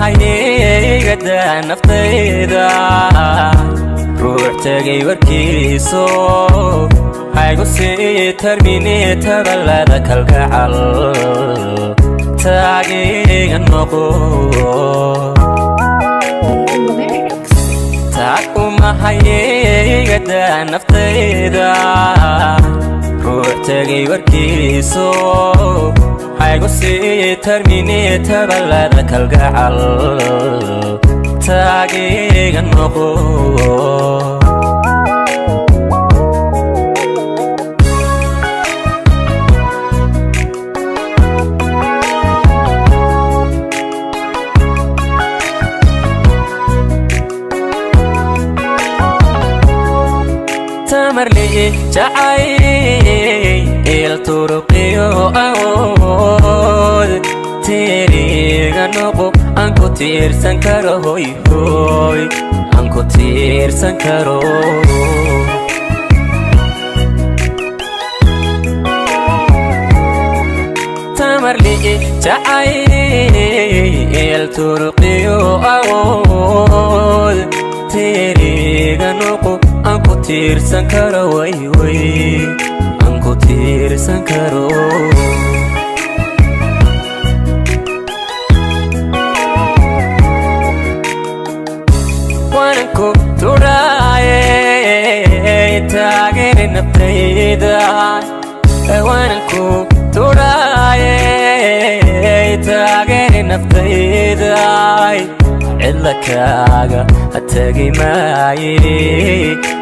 Uma hayegada naftayda, ruux tegay warkiiso haygu sii tarmine. Tabalada kalgacal taagiga noqo. Lyrics. Taag uma hayegada naftayda, ruux tegay warkiiso haygu sii tarmine. Tabalada kalgacal taagiga noqo. Tamarli jacayl turuqiyo awood, tiiriga noqo aan ku tiirsan karo. Hoy hoy, aan ku tiirsan karo. Tamarli jacayl turuqiyo awood, tiiriga noqo aan ku tiirsan karo. Way way, aan ku tiirsan karo. Waanan ku tudhaaye, taageeri naftayda. Waanan ku tudhaaye, taageeri naftayda. Cidla kaaga ha tegi maaye,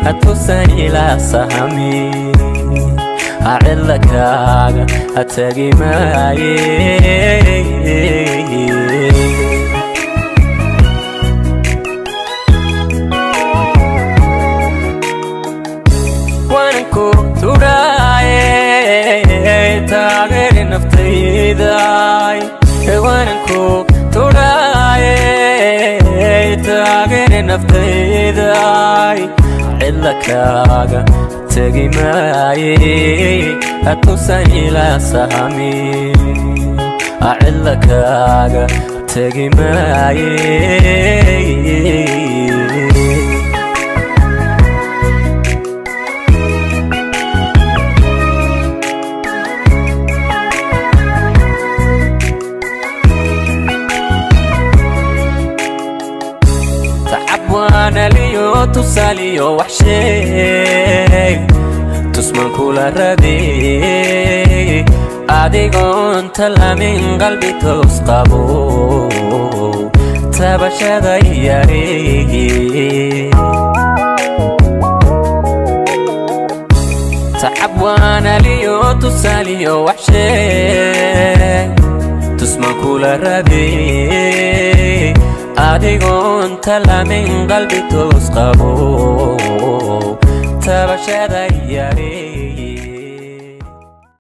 hatusan ilaa sahami. Cidla kaaga ha tegi maaye. Waanan ku tudhaaye, taageeri naftayda. Waanan ku tudhaaye, taageeri naftayda. Cidla kaaga tegi maaye, hatusan ilaa sahami. Cidla kaaga tegi maaye. Tacab waanaliyo tusaaliyo wax sheeg, tusman kula rabey adigoon talamin. Qalbi toos qabo, tabashada yareeye. Tacab waanaliyo tusaaliyo wax sheeg, tusman kula rabey adigoon talamin. Qalbi toos qabo, tabashada yareeye.